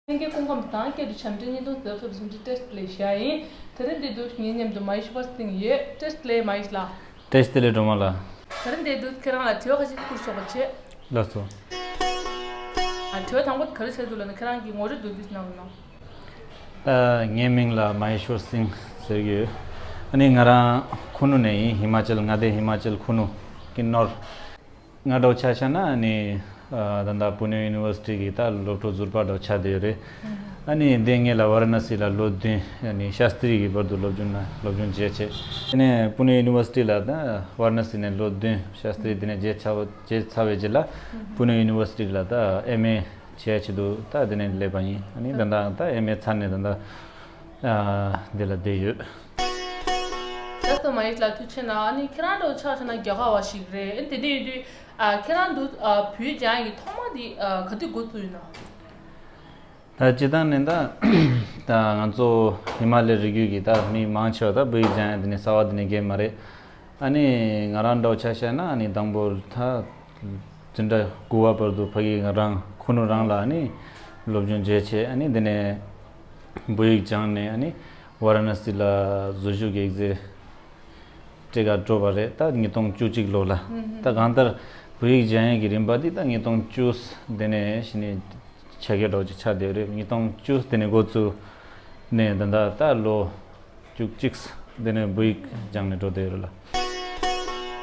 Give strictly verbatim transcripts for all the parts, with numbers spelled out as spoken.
ལྷན་རྒྱས་སྐུ་ཁམས་བཟང་། སྐད་དུ་བྱམས་སྤྲིན་བརྙན་ཐུང་བཟོ་ཁེབས་བཟོ་འདྲི་བཀྲ་ཤིས་བདེ་ལེགས་ཞུ་ཡ་ཡིན། དེ་རིང་འདི་དུ་ངའི་མཉམ་དུ་མ་ཧེ་ཤི་བར་སིང་ཡོད། བཀྲ་ཤིས་བདེ་ལེགས་མ་ཧེ་ཤི་ལགས། བཀྲ་ཤིས་བདེ་ལེགས་སྒྲོལ་མ་ལགས། དེ་རིང་འདི་དུ་ཁྱེད་རང་ལ་དྲི་བ་ཁ་ཤས་བསྐུར་ཆོག་པ་བྱེད། ལགས་སོ། ཨ། དྲི་བ་དང་པོ་ག་རེ་བྱེད་འདུག་ལབ་ན། ཁྱེད་རང་གི་ངོ་སྤྲོད་མདོར་བསྡུས་གནང་རོགས་གནང་། ད་ངའི་མིང་ལ་མ་ཧེ་ཤོར་སིང་ཟེར་གྱི་ཡོད། ཨ་ནི་ང་རང་ཁུ་ནུ་ནས་ཡིན། ཧི་མ་ཅལ་མངའ་སྡེ་ཧི་མ་ཅལ་ཁུ་ནུ་ཀི་ནོར། ང་འདྲ་བོ་ཆ་བཞག་ན་ཨ་ནི་ཨ་ད་ལྟ་པུ་ནེ་ཡུ་ནི་ཝར་སི་ཊི་གི་ད་སློབ་ཕྲུག་ཟུར་པ་འདྲ་བོ་ཆགས་བསྡད་ཡོད་རེད། ཨ་ནི་འདི་སྔོན་ལ་ཝ་ར་ཎ་སི་ལ་ལོ་བདུན་ཨ་ནི་ཤཱ་སྟྲི་གི་བར་དུ་སློབ་སྦྱོང་ན་སློབ་སྦྱོང་བྱས་བྱས། ཨ་ནི་པུ་ནེ་ཡུ་ནི་ཝར་སི་ཊི་ལ་ད་ཝ་ར་ཎ་སི་ནས་ལོ་བདུན་ཤཱ་སྟྲི་དེ་ནས་བྱས་ཚར་བ་བྱས་ཚར་བའི་རྗེས་ལ་པུ་ནེ་ཡུ་ནི་ཝར་སི་ཊི་ལ་ད་ཨེམ་ཨེ་བྱས་ཆེད་དུ་ད་དེ་ནས་སླེབས་པ་ཡིན། ཨ་ནི་ད་ལྟ་ད་ཨེམ་ཨེ་ཚར་ནས་ད་ལྟ་ཨ་འདི་ལ་བསྡད་ཡོད། ལགས་སོ། མ་ཧེ་ཤི་ལགས་ཐུགས་རྗེ་གནང་། ཨ་ནི་ཁྱེད་རང་འདྲ་བོ་ཆ་བཞག་ན་རྒྱ་གར་བ་ཞིག་རེད། ཨ་ནི་དེ་འདྲ་ཡིན་དུས་ཨ་ཁྱེད་རང་འདུག་ཨ་བོད་ཡིག་སྦྱང་ཡག་གི་ཐོག་མ་འདི་ཨ་ག་དུས་འགོ་ཚུགས་ཡིན་ནམ། ད་སྤྱིར་བཏང་ནས་ད་ད་ང་ཚོ་ཧི་མ་ལའི་རི་རྒྱུད་ཀྱི་ད་མི་མང་ཆེ་བ་ད་བོད་ཡིག་སྦྱང་ཡག་དེ་ནས་གསར་པ་དེ་ནས་རྒྱས་མ་རེད། ཨ་ནི་ང་རང་འདྲ་བོ་ཆ་བཞག་ན་ཨ་ནི་དང་པོ་ད་འཛིན་གྲྭ་དགུ་པ་བར་དུ་ཕ་གི་ང་རང་ཁུ་ནུ་རང་ལ་ཨ་ནི་སློབ་སྦྱོང་བྱས་བྱས། ཨ་ནི་དེ་ནས་བོད་ཡིག་སྦྱངས་ནས་ཨ་ནི་ཝ་ར་ཎ་སི་ལ་ཟུར་ཞུགས་ཀྱི་ཨེག་ཛེམ་སྤྲད་ག་འགྲོ་བ་རེད། ད་ཉིས་སྟོང་བཅུ་གཅིག་ལོ་ལ། ད་གང་ལྟར་བོད་ཡིག་སྦྱང་ཡག་གི་རིམ་པ་འདི་ད་ཉིས་སྟོང་བཅུ་དེ་ནས་གཞི་ནས་ཆ་ག་འདྲ་བོ་ཅིག་ཆགས་བསྡད་ཡོད་རེད། ཉིས་སྟོང་བཅུ་དེ་ནས་འགོ་བཙུགས་ནས་ད་ལྟ་ད་ལོ་བཅུ་གཅིག་དེ་ནས་བོད་ཡིག་སྦྱངས་ནས་འགྲོ་བསྡད་ཡོད་རེད་ལ།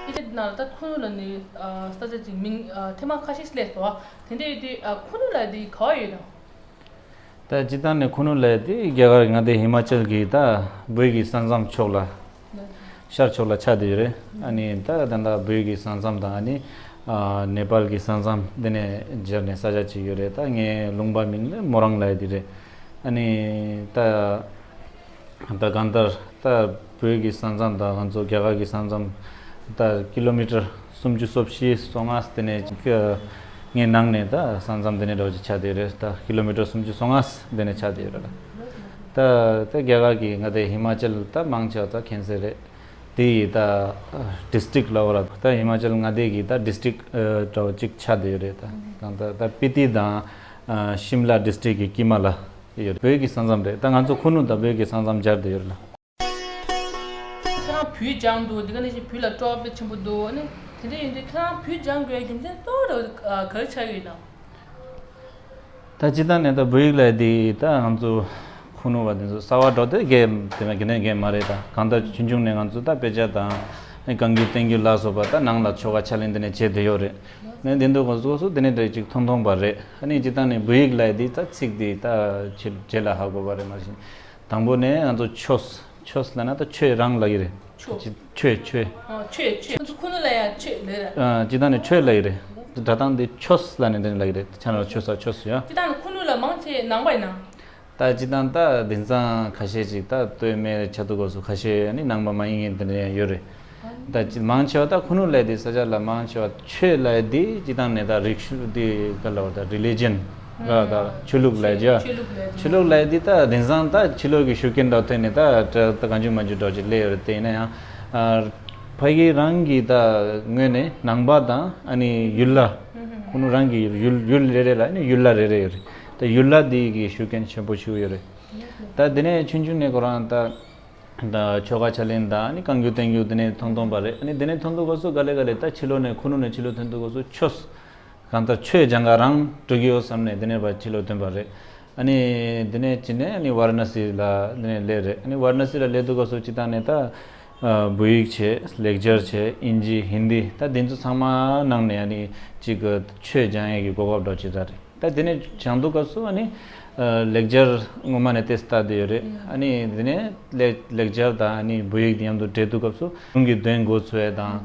ཨེ་ནང་ད་ཁུ་ནུ་ལ་ནི་ཨ་ས་ཆ་ཅིག་མིང་ཨ་ཐེངས་མ་ཁ་ཤས་སླེབས་སོང་། དེ་འདྲ་ཡིན་དུས་ཨ་ཁུ་ནུ་ལ་འདི་ག་བ་ཡོད་ན། ད་སྤྱིར་བཏང་ནས་ཁུ་ནུ་ལ་འདི་རྒྱ་གར་མངའ་སྡེ་ཧི་མ་ཅལ་གྱི་ད་བོད་ཀྱི་ས་མཚམས་ཕྱོགས་ལ། ཤར་ཕྱོགས་ལ་ཆགས་བསྡད་ཡོད་རེད། ཨ་ནི་ད་ད་ལྟ་བོད་ཀྱི་ས་མཚམས་དང་ཨ་ནི་ཨ་ནེ་པཱལ་གྱི་ས་མཚམས་འདི་ནས་སྦྱར་ནས་ས་ཆ་ཅིག་ཡོད་རེད། ད་ངའི་ལུང་པ་མིང་ལ་མོ་རང་ལབ་ཡག་དེ་རེད། ཨ་ནི་ད་ད་གང་ལྟར་ད་བོད་ཀྱི་ས་མཚམས་དང་ང་ཚོ་རྒྱ་གར་གྱི་ས་མཚམས་ད་ཀི་ལོ་མི་ཊར་སུམ་ཅུ་སོ་བཞི་སོ་ལྔ་དེ་ནས་ཅིག་ངའི་ནང་ནས་ད་ས་མཚམས་དེ་ནས་འདྲ་བོ་ཅིག་ཆགས་བསྡད་ཡོད་རེད། ད་ཀི་ལོ་མི་ཊར་སུམ་ཅུ་སོ་ལྔ་དེ་ནས་ཆགས་བསྡད་ཡོད་རེད། ད་ད་རྒྱ་གར་གྱི་མངའ་སྡེ་ཧི་མ་ཅལ་ད་མང་ཆེ་བ་ད་ཁྱད་མཚར་རེད། དེ་ཡི་ད་ཌིས་ཊྲིཀ་ལབ་པ་ལ་ད་ཧི་མ་ཅལ་མངའ་སྡེ་གི་ད་ཌིས་ཊྲིཀ་འདྲ་བོ་ཅིག་ཆགས་བསྡད་ཡོད་རེད། ད་གང་ལྟར་ད་སྤི་ཏི་དང་ཤིམ་ལ་ཌིས་ཊྲིཀ་གི་དཀྱིལ་མ་ལ་ཡོད་རེད། བོད་ཀྱི་ས་མཚམས་རེད། ད་ང་ཚོ་ཁུ་ནུ་དང་བོད་ཀྱི་ས་མཚམས་སྦྱར་བསྡད་ཡོད་རེད་ལ། ཁྱེད་རང་བོད་སྦྱངས་འདུག་དེ་ག་ནང་བཞིན་བོད་ལ་སྤྲོ་བ་དཔེ་ཆེན་པོ་འདུག་ཨ་ནི་དེ་འདྲ་ཡིན་དུས་ཁྱེད་རང་བོད་སྦྱང་དགོས་རྒྱུ་མཚན་གཙོ་བོ་ག་རེ་ཆགས་ཡོད་ན། ད་སྤྱིར་བཏང་ནས་ད་བོད་ཡིག་ལབ་ཡག་འདི་ད་ང་ཚོ་ཁུ་ནུ་བ་དེ་ཚོ་གསར་པ་འདྲ་བོ་དེ་གས་དེ་མ་གི་ནས་གས་མ་རེད། ད་གང་ལྟར་ཆུང་ཆུང་ནས་ང་ཚོ་ད་དཔེ་ཆ་དང་རྐང་རྒྱུག་རྟེན་རྒྱུག་ལ་སོགས་པ་ད་ནང་ལ་ཆོ་ག་ཕྱག་ལེན་དེ་ནས་བྱས་བསྡད་ཡོད་རེད། ནས་དེ་འདུག་ག་སོ་སོ་དེ་ནས་འདྲ་ཅིག་མཐོང་མཐོང་པ་རེད། ཨ་ནི་སྤྱིར་བཏང་ནས་བོད་ཡིག་ལབ་ཡག་འདི་ད་ཚིག་འདི་ད་ཕྱི་རྗེས་ལ་ཧ་གོ་བ་རེད། མ་གཞི་དང་པོ་ནས་ང་ཚོ་ཆོས། ཆོས་ལབ་ན་ད་ཆོས་རང་ལབ་ཀྱི་རེད། ཆོས། ཆོས་ཆོས། ཨ་ཆོས་ཆོས། ཁོ་ཚོ་ཁུ་ནུ་ལ་ཡང་ཆོས་ལབ་ར། ཨ་སྤྱིར་བཏང་ནས་ཆོས་ལབ་ཀྱི་རེད། སྒྲ་གདངས་དེ་ཆོས་ལབ་ནས་དེ་ནས་ལབ་ཀྱི་རེད། ཆ་ན་ཆོས་ས་ཆོས་སུ་ཡང་། སྤྱིར་བཏང་ནས་ཁུ་ནུ་ལ་མང་ཆེ་ནང་པ་ཡིན་ན། ད་སྤྱིར་བཏང་ད་དེང་སང་ཁ་ཤས་ཅིག་ད་སྟོད་སྨད་ཆ་དུ་སྐོར་སུ་ཁ་ཤས་ནི་ནང་པ་མ་ཡིན་མཁན་དེ་འདྲ་ཡང་ཡོད་རེད། ད་ཅི་མང་ཆེ་བ་ད་ཁུ་ནུ་ལབ་ཡག་དེ་ས་ཆ་ལ་མང་ཆེ་བ་ཆོས་ལབ་ཡག་དེ་སྤྱིར་བཏང་ནས་ད་རིག་གཞུང་དེ་ག་ལ་བ་ད་རི་ལི་ཇན་ག་ད་ཆོས་ལུགས་ལབ་ཡག་ཆོས་ལུགས་ལབ་ཡག་དེ་ད་དེང་སང་ད་ཕྱི་ལོགས་ཀྱི་ཤུགས་རྐྱེན་འདྲ་ཐོན་ནས་ད་ད་གང་བྱུང་མང་བྱུང་འདྲ་ཅིག་སླེབས་ཡོད་རེད། དེ་ཡིན་ན་ཡང་ཕ་གི་རང་གི་ད་ངོས་ནས་ནང་པ་དང་ཨ་ནི་ཡུལ་ལྷ་ཁུ་ནུ་རང་གི་ཡུལ་ཡུལ་རེ་རེ་ལ་ཨ་ནི་ཡུལ་ལྷ་རེ་རེ་ཡོད་རེད། ད་ཡུལ་ལྷ་དེ་གི་ཤུགས་རྐྱེན་ཆེན་པོ་ཞིག་ཡོད་རེད། ད་དེ་ནས་ཆུང་ཆུང་ནས་ཁོ་རང་ད། ད་ཆོ་ག་ཕྱག་ལེན་དང་ཨ་ནི་རྐང་རྒྱུག་རྟེན་རྒྱུག་དེ་ནས་མཐོང་མཐོང་པ་རེད། ཨ་ནི་དེ་ནས་མཐོང་དུས་སྐབས་སུ་ག་ལེ་ག་ལེ་ད་ཕྱི་ལོགས་ནས་ཁུ་ནུ་ནས་ཕྱི་ལོགས་ཐོན་དུས་སྐབས་སུ་ཆོས་གང་ལྟར་ཆོས་སྦྱང་ག་རང་འགྲོ་གི་ཡོད་བསམ་ནས་དེ་ནས་ཕར་ཕྱི་ལོགས་ཐོན་པ་རེད། ཨ་ནི་དེ་ནས་ཕྱིན་ནས་ཨ་ནི་ཝཱ་ར་ཎ་སི་ལ་དེ་ནས་སླེབས་རེད། ཨ་ནི་ཝཱ་ར་ཎ་སི་ལ་སླེབས་དུས་སྐབས་སུ་སྤྱིར་བཏང་ནས་ད་ཨ་བོད་ཡིག་བྱས། ལེགས་སྦྱར་བྱས། དབྱིན་ཇི། ཧིན་དི། ད་དེ་ཚོ་ཚང་མ་ནང་ནས་ཨ་ནི་གཅིག་གི་ཆོས་སྦྱང་ཡས་ཀྱི་གོ་སྐབས་འདྲ་ཅིག་རག་རེད། ད་དེ་ནས་སྦྱང་དུས་སྐབས་སུ་ཨ་ནི་ཨ་ལེགས་སྦྱར་སྔོན་མ་ནས་ཏོག་ཙམ་ལྟ་བསྡད་ཡོད་རེད། ཨ་ནི་དེ་ནས་ལེགས་ལེགས་སྦྱར་དང་ཨ་ནི་བོད་ཡིག་མཉམ་དུ་འདྲེས་དུས་སྐབས་སུ་ལུང་གི་དོན་མགོ་ཚོས་དང་། ཨ་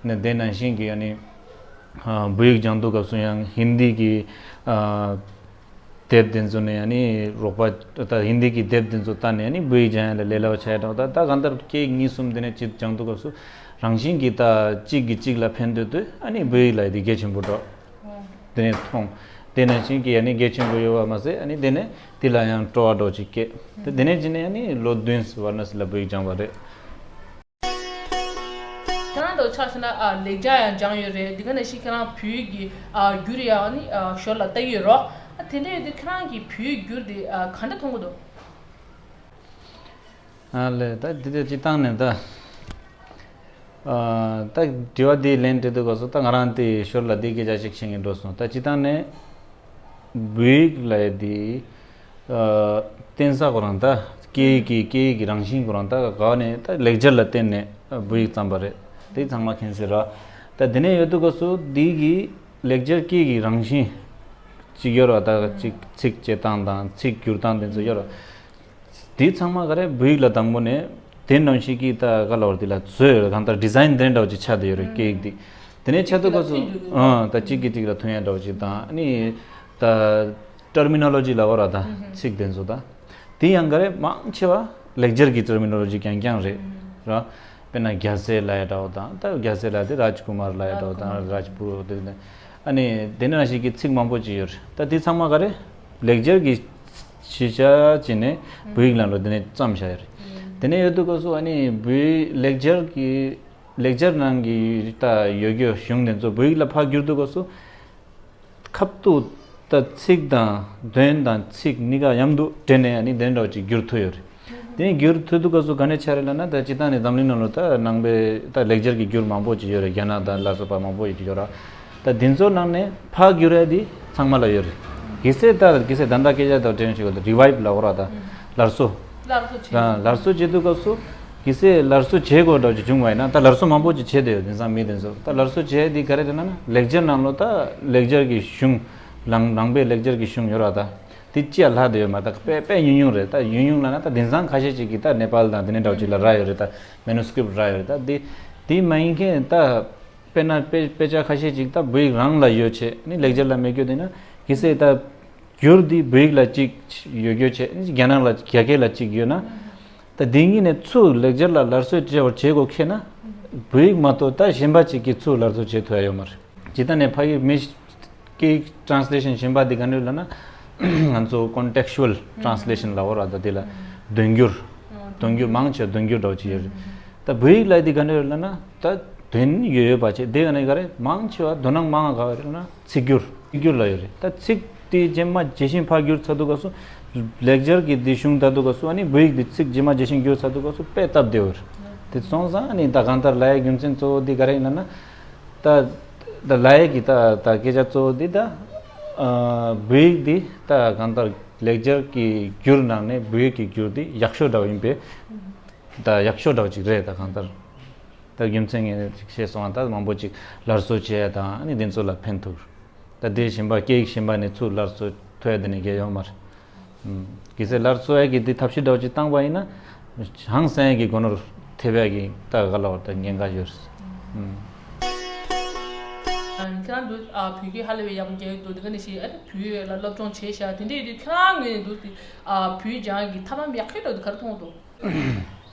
ནི་དེ་ནང་བཞིན་གྱི་ཨ་ནི་ཨ་བོད་ཡིག་སྦྱང་དུས་སྐབས་སུ་ཡང་ཧིན་དི་གི་ཨ་དེབ་དེ་ཚོ་ནས་ཨ་ནི་རོགས་པ་ད་ཧིན་དི་གི་དེབ་དེ་ཚོ་ལྟ་ནས་ཨ་ནི་བོད་ཡིག་སྦྱང་ཡ་ལ་ལས་སླ་བ་ཆགས་ཡ་འདྲ་བོ། ད་ད་གང་ལྟར་སྐད་གཉིས་གསུམ་དེ་ནས་གཅིག་སྦྱང་དུས་སྐབས་སུ་རང་བཞིན་གྱིས་ད་གཅིག་གིས་གཅིག་ལ་ཕན་འདོད་དུས་ཨ་ནི་བོད་ཡིག་ལ་དེ་གལ་ཆེན་པོ་འདྲ་བོ། དེ་ནས་མཐོང་། དེ་ནང་བཞིན་གྱི་ཨ་ནི་གལ་ཆེན་པོ་ཡོད་པ་མ་ཟད་ཨ་ནི་དེ་ནས་དེ་ལ་ཡང་སྤྲོ་བ་འདྲ་བོ་ཅིག་སྐྱེས། དེ་དེ་ནས་ཅི་ནས་ཨ་ནི་ལོ་བདུན་ཝཱ་ར་ཎ་སི་ལ་བོད་ཡིག་སྦྱངས་པ་རེད། ཁྱེད་རང་འདྲ་བོ་ཆ་བཞག་ན་ཨ་ལེགས་སྦྱར་ཡང་སྦྱངས་ཡོད་རེད། དེ་ག་ནང་བཞིན་ཁྱེད་རང་བོད་ཡིག་གི་ཨ་བསྒྱུར་ཡ་ཨ་ནི་ཨ་ཞོར་ལ་ལྟ་གི་ཡོད་རོ། ཨ་ དེ་འདྲ་ཡོད་དུས་ཁྱེད་རང་གིས་བོད་ཡིག་བསྒྱུར་དེ་ཨ་ག་འདྲ་མཐོང་གི་འདུག་ཨ་ལས་ད་འདི་དེ་སྤྱི་བཏང་ནས་ད་ཨ་ད་དྲི་བ་འདི་ལན་འདྲི་དུས་སྐབས་སུ་ད་ང་རང་དེ་ཞོར་ལ་འདི་སྐད་ཆ་ཞིག་བཤད་མཁན་འགྲོ་སོང་། ད་སྤྱི་བཏང་ནས་བོད་ཡིག་ལ་ཡ་དེ་ཨ་བརྟེན་ས་ཁོ་རང་ད་སྐད་ཡིག་གི་སྐད་ཡིག་གི་རང་བཞིན་ཁོ་རང་ད་ག་ནས་ད་ལེགས་སྦྱར་ལ་བརྟེན་ནས་བོད་ཡིག་བརྩམས་པ་རེད། དེ་ཚང་མ་མཁྱེན་གསལ་རེད། ད་དེ་ནས་ཡོད་དུས་སྐབས་སུ་འདི་གི་ལེགས་སྦྱར་སྐད་ཀྱི་རང་བཞིན་ཅིག་ཡོད་རེད་བ། ད་ཅིག་ཚིག་བཅད་སྟངས་དང་ཚིག་བསྒྱུར་སྟངས་དེ་ཚོ་ཡོད་རེད་བ། དེ་ཚང་མ་ག་རེ་བོད་ཡིག་ལ་དང་པོ་ནས་དེ་ནང་བཞིན་གྱི་ད་ག་ལབ་དགོས་རེད། དེ་ལ་བཟོས་ཡོད་རེད། གང་ལྟར་ཌི་ཛའིན་དེ་འདྲ་བོ་ཅིག་ཆགས་བསྡད་ཡོད་རེད་སྐད་ཡིག་དེ། དེ་ནས་ཆགས་དུས་སྐབས་སུ་ཨ་ད་གཅིག་གིས་གཅིག་ལ་མཐུན་ཡ་འདྲ་བོ་ཅིག་དང་། ཨ་ནི་ད་ཊར་མི་ནོ་ལོ་ཇི་ལབ་དགོས་རེད་བ། ད་ཚིག་དེ་ཚོ་ད་དེ་ཡང་ག་རེ་མང་ཆེ་བ་ལེགས་སྦྱར་གྱི་ཊར་མི་ནོ་ལོ་ཇི་རྐྱང་རྐྱང་རེད་ར། དཔེར་ན་རྒྱལ་སྲས་ལབ་ཡ་འདྲ་བོ་དང་། ད་རྒྱལ་སྲས་ལབ་དེ་རཱཇ་ཀུ་མར་ལབ་ཡ་འདྲ་བོ་དང་། རཱཇ་ཀུ་མར། རཱཇ་པུ་རུ་དེ་ནས་ཨ་ནི་དེ་འདྲ་ཞིག་གི་ཚིག་མང་པོ་ཅིག་ཡོད་རེད། ད་དེ་ཚང་མ་ག་རེ་ལེགས་སྦྱར་གྱི་གཞི་རྩ་བྱས་ནས་བོད་ཡིག་ནང་ལ་དེ་ནས་བརྩམས་བཞག་ཡོད་རེད། དེ་ནས་ཡོད་དུས་སྐབས་སུ་ཨ་ནི་བོད་ལེགས་སྦྱར་གྱི་ལེགས་སྦྱར་ནང་གི་ད་ཡོད་རྒྱུ་གཞུང་དེ་ཚོ་བོད་ཡིག་ལ་ཕར་བསྒྱུར་དུས་སྐབས་སུ། ཁ་ཐུག་ད་ཚིག་དང་དོན་དང་ཚིག་གཉིས་ཀ་མཉམ་དུ་འདྲེས་ནས་ཨ་ནི་དེ་འདྲ་ཅིག་བསྒྱུར་ཐུབ་ཡོད་རེད། དེ་བསྒྱུར་ཐུབ་དུས་སྐབས་སུ་ག་ནས་ཆགས་རེད་ལབ་ན། ད་སྤྱི་བཏང་ནས་འཛམ་གླིང་ནང་ལ་ད་ནང་པའི་ད་ལེགས་སྦྱར་གྱི་འགྱུར་མང་པོ་ཅིག་ཡོད་རེད། རྒྱ་ནག་དང་ལ་སོགས་པ་མང་པོ་ཡོད་ཀྱི་ཡོད་རེད། ད་འདི་ཚོ་ནང་ནས་ཕར་བསྒྱུར་ཡ་དེ་ཚང་མ་ལ་ཡོད་རེད། གལ་སྲིད་ད་གལ་སྲིད་ད་ལྟ་སྐད་ཆ་དང་འབྲེལ་བ་ཞིག་ཡོད་ད་རི་ཝའིབ་ལབ་དགོས་རེད་བ། ད་སླར་གསོ། སླར་གསོ་བྱེད། ཨ། སླར་གསོ་བྱེད་དུས་སྐབས་སུ་གལ་སྲིད་སླར་གསོ་བྱེད་དགོས་འདྲ་ཅིག་བྱུང་བ་ཡིན་ན། ད་སླར་གསོ་མང་པོ་ཅིག་བྱས་བསྡད་ཡོད། དེང་སང་མི་དེ་ཚོ་ད་སླར་གསོ་བྱས་དེ་ག་རེ་རེད་ལབ་ན། ལེགས་སྦྱར་ནང་ལོ་ད་ལེགས་སྦྱར་གྱི་གཞུང་། ནང་ནང་པའི་ལེགས་སྦྱར་གྱི་གཞུང་ཡོད་རེད་བ། ད་དེ་ཅི་ཡ་ལྷག་བསྡད་ཡོད་མ་རེད། ད་དཔེ་དཔེ་ཉུང་ཉུང་རེད། ད་ཉུང་ཉུང་ལབ་ན་ད་དེང་སང་ཁ་ཤས་ཅིག་གིས་ད་ནེ་པཱལ་དང་དེ་ནས་འདྲ་ཅིག་ལ་རག་ཡོད་རེད། ད་མེ་ནུ་སི་ཀི་རིབ་རག་ཡོད་རེད། ད་དེ་དེ་མ་ཡིན་མཁན་ད་དཔེར་ན་དཔེ་དཔེ་ཆ་ཁ་ཤས་ཅིག་ད་བོད་ཡིག་རང་ལ་ཡོད་བྱས་ནི་ལེགས་སྦྱར་ལ་མེད་རྒྱུ་དེ་ན། གལ་སྲིད་ད་བསྒྱུར་དེ་བོད་ཡིག་ལ་གཅིག་ཡོད་རྒྱུ་བྱས། རྒྱ་ནག་ལ་རྒྱ་སྐད་ལ་གཅིག་ཡོད་ན། ད་དེ་གཉིས་ནས་ཚུར་ལེགས་སྦྱར་ལ་སླར་གསོ་བྱེད་པར་བྱེད་དགོས་ཁེལ་ན། བོད་ཡིག་མ་གཏོགས་ད་གཞན་པ་གཅིག་གིས་ཚུར་སླར་གསོ་བྱེད་ཐུབ་ཡ་ཡོད་མ་རེད། ཇི་ལྟར་ནས་ཕ་གི་མི་སྐད་ཡིག་ཊ་རན་སི་ལེ་ཤན་གཞན་པ་དེ་ག་འདྲ་ལབ་ན། ང་ཚོ་ཀོན་ཊེག་ཅུ་ཨལ་ཊ་རན་སི་ལེ་ཤན་ལབ་དགོས་རེད་བ། ད་དེ་ལ་དོན་སྒྱུར། དོན་སྒྱུར་མང་ཆེ་བ་དོན་སྒྱུར་འདྲ་བོ་ཅིག་ཡོད་རེད། ད་བོད་ཡིག་ལ་དེ་ག་འདྲ་ཡོད་ལབ་ན། ད་དོན་ཡོད་ཡོད་པ་བྱས། དེ་ག་ནས་ག་རེ་མང་ཆེ་བ་དོ་སྣང་མང་བ་ག་རེ་ལབ་ན་ཚིག་སྒྱུར། ཚིག་སྒྱུར་ལ་ཡོད་རེད། ད་ཚིག་དེ་རྗེས་མ་ཇི་བཞིན་ཕར་བསྒྱུར་ཚར་དུས་སྐབས་སུ། ལེགས་སྦྱར་གྱི་དེ་གཞུང་ལྟ་དུས་སྐབས་སུ་ཨ་ནི་བོད་ཡིག་དེ་ཚིག་རྗེས་མ་ཇི་བཞིན་བསྒྱུར་ཚར་དུས་སྐབས་སུ་དཔེ་སྟབས་བདེ་བོ་རེད། དེ་སོང་ཙང་ཨ་ནི་ད་གང་ལྟར་ལབ་ཡའི་རྒྱུ་མཚན་གཙོ་བོ་དེ་ག་རེ་ཡིན་ལབ་ན། ད་ད་ལབ་ཡའི་གི་ད་ད་སྐད་ཆ་གཙོ་བོ་དེ་ད་ཨ་བོད་ཡིག་དེ་ད་གང་ལྟར་ལེགས་སྦྱར་གྱི་འགྱུར་ནང་ནས་བོད་ཡིག་གི་འགྱུར་དེ་ཡག་ཤོས་འདྲ་བོ་ཡིན་པས། ད་ཡག་ཤོས་འདྲ་བོ་ཅིག་རེད། ད་གང་ལྟར་ད་རྒྱུ་མཚན་ངས་ཅིག་བཤད་སོང་བ། ད་མང་པོ་ཅིག་སླར་གསོ་བྱས་དང་ཨ་ནི་དེ་ཚོ་ལ་ཕན་ཐོགས། ད་དེ་གཞན་པ་སྐད་ཡིག་གཞན་པ་ནས་ཚུར་སླར་གསོ་ཐུབ་ཡ་དེ་ནས་གལ་ཡོད་མ་རེད། ཨུམ། གལ་སྲིད་སླར་གསོ་ཡ་གི་དེ་ཐབས་ཤེས་འདྲ་བོ་ཅིག་བཏང་པ་ཡིན་ན། ཧང་སང་ཡ་གི་སྒོ་ནོར་ཐེབས་ཡ་གི་ད་ག་ལ་བར་ད་ཉེན་ཁ་ཡོད་རེད། ཨུམ། ཁྱེད་རང་འདུག་ཨ་བོད་སྐད་ཧ་ལས་པའི་ཡག་པོ་རྒྱག་གི་འདུག་དེ་ག་ནས་ཤེས། ཨ་ནི་བོད་ཡིག་ལ་སློབ་སྦྱོང་བྱས་ཤག་དེ་འདྲ་ཡོད་དུས་ཁྱེད་རང་ངོས་ནས་འདུག་དེ་ཨ་བོད་ཡིག་སྦྱང་ཡ་གི་ཐབས་ལམ་ཡག་ཤོས་འདྲ་བོ་དེ་ག་རེ་མཐོང་གི་འདུག་